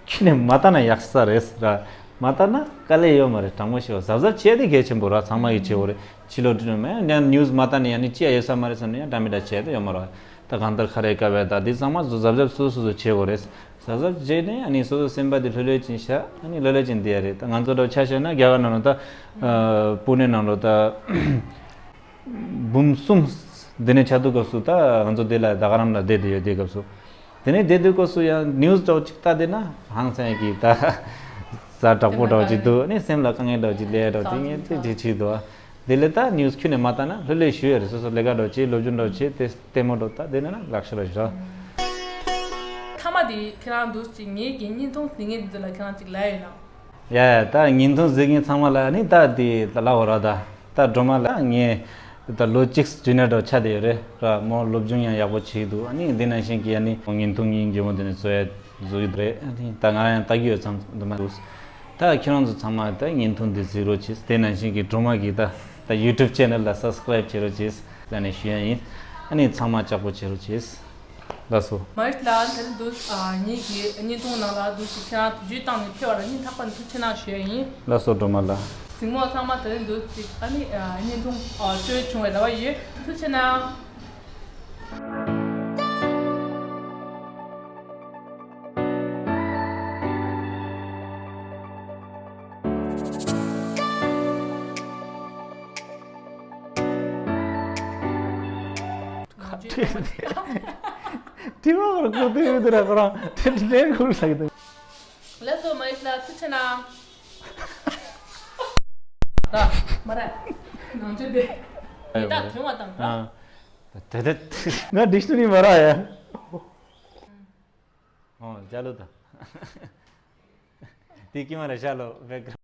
ཁྱོན་ནས་མ་ལྟ་ན་ཡག་ས་རེད་ར། མ་ལྟ་ན་དཀའ་ལས་ཡོད་མ་རེད། དྲང་མོ་བཤད་པ་གཟབ་གཟབ་བྱས་ཏེ་གལ་ཆེན་པོ་ར། ཚང་མ་གི་བྱེད་དགོས་རེད། ཕྱི་ལོགས་འགྲོ་མེད་ཡང་ནིའུ་སི་མ་ལྟ་ནས་ཡང་ནི་ཅི་ཡ་ཡོད་ས་མ་རེད་བསམ་ནས་ཡང་འདྲ་མི་འདྲ་བྱས་ཏེ་ཡོད་མ་རེད། ད་གང་ལྟར་ཁ་རས་དཀར་བས་ད་འདི་ཚང་མ་གཟབ་གཟབ་སོ་སོ་སོ་བྱེད་དགོས་རེད། གཟབ་གཟབ་བྱས་ནས་ཨ་ནི་སོ་སོ་སེམས་པ་དེ་ལྷོད་ལྷོད་ཅིག་བཞག་ཨ་ནི་ལྷོད་ལྷོད་ཅིག་བསྡད་ཡ་རེད། ད་ང་ཚོ་འདྲ་ཆ་བཞག་ན་རྒྱ་གར་ནང་ལ་ད་ཨ་པུ་ནེ་ནང་ལ་ད་འབུམ་གསུམ་འདི་ནས་ཆགས་དུས་སྐབས་སུ་ད་ང་ཚོ་འདི་ལ་ད་ག་རང་ལ་བསྡད་དེ་ཡོད་དུས་སྐབས་སུ། དེ་ནས་བསྡད་དུས་སྐབས་སུ་ཡང་ནིའུ་སི་འདྲ་བོ་ཅིག་ལྟ་བསྡད་ན་ཧང་སང་གི་ད་གཟའ་དྲག་པོ་འདྲ་བོ་ཅིག་འདུག་ཨ་ནི་སེམས་ལ་དཀའ་ངལ་འདྲ་བོ་ཅིག་སླེབས་འདྲ་བོ་དེ་ངས་དེ་དེ་བྱེད་འདུག་ཨ། དེ་ལས་ད་ནིའུ་སི་ཁྱོན་ནས་མ་ལྟ་ན་ལྷོད་ལྷོད་ཞུ་ཡ་རེད། སོ་སོ་ལས་ཀ་འདྲ་བྱེད། སློབ་སྦྱོང་འདྲ་བྱེད། དེ་ལྟད་མོ་འདྲ་ལྟ། དེ་ནས་ན་ལག་ཤེས་ར་ཞུ་ར། མཐའ་མ་དེ་ཁྱེད་རང་འདུག་ཅིག་ངེད་ཀྱི་བརྙན་ཐུང་གཟིགས་མཁན་འདི་ཚོ་ལ་ཁྱེད་རང་ཅིག་ལབ་ཡོད་ན། ཡ་ཡ་ད་བརྙན་ཐུང་གཟིགས་མཁན་ཚང་མ་ལ་ནི་ད་དེ་ད་ལབ་འོ་ར། ད་ད་སྒྲོལ་མ་ལ་ངས་ད་ལོ་གཅིག་ཇུ་ནི་ཡར་འདྲ་ཆགས་བསྡད་ཡོད་རེད་ར། མོ་སློབ་སྦྱོང་ཡང་ཡག་པོ་བྱེད་ཀྱི་འདུག་ཨ་ནི་འདི་ནང་བཞིན་གྱི་ཨ་ནི་བརྙན་ཐུང་སྙིང་རྗེ་མོ་དེ་ནས་བཟོ་ཡ་བཟོ་གི་རེད། ཨ་ནི་ད་ང་ཡང་ལྟ་གི་ཡོད་ཙང་འདུག་མ་འདུག་ད་ཁྱེད་རང་ཚོ་ཚང་མ་ད་བརྙན་ཐུང་འདི་གཟིགས་རོགས་གྱིས། དེ་ནང་བཞིན་གྱི་སྒྲོལ་མ་གི་ད་ད་ཡུ་ཊུབ་ཆེ་ནལ་ལ་སབ་སི་ཀ་རེབ་བྱེད་རོགས་གྱིས་ལབ་ནས་ཞུ་ཡ་ཡིན། ཨ་ནི་ཚང་མ་ལྕགས་པོ་བྱེད་རོགས་གྱིས། ལགས་སོ། མ་རིག་ལ་ད་རིང་འདུག་ཨ་ངེད་ཀྱི་བརྙན་ཐུང་ནང་ལ་འདུག་ཅིག་ཁྱེད་རང་དུས་ཚོད་བཏང་ནས་ཕེབས་པ་ལ་སྙིང་ཐག་པ་ནས་ཐུགས་རྗེ་གནང་ཞུ་ཡ་ཡིན། ལགས་སོ་སྒྲོལ་མ་ལགས། གཟིགས་མོ་ཚང་མ་ད་རིང་འདུག་ཅིག་ཨ་ནི་ཨ་བརྙན་ཐུང་ཨ་སྤྲོད་བྱུང་བའི་རེ་བ་ཡོད། ཐུགས་རྗེ་གནང་། དྲི་བ་ཁོ་རང་གོ་དུས་ཡོད་དུས་ར་ཁོ་རང་དྲི་དྲི་ཁུལ་ལ་ཡོད། ལགས་སོ་མ་ཡིག་ལ་ཐུགས་རྗེ་གནང་། ད་མ་ར་ནང་ཆེན་པས་ཡི་དྭགས་དོན་བ་དང་། ཨ། དེ་དེ་ང་ཌིག་ཤ་ནི་རི་མ་རག་ཡ། ཨོ་ཅ་ལོ་ད། དེ་ཀི་མ་ར་ཤ་ལོ་བེག་གྷ་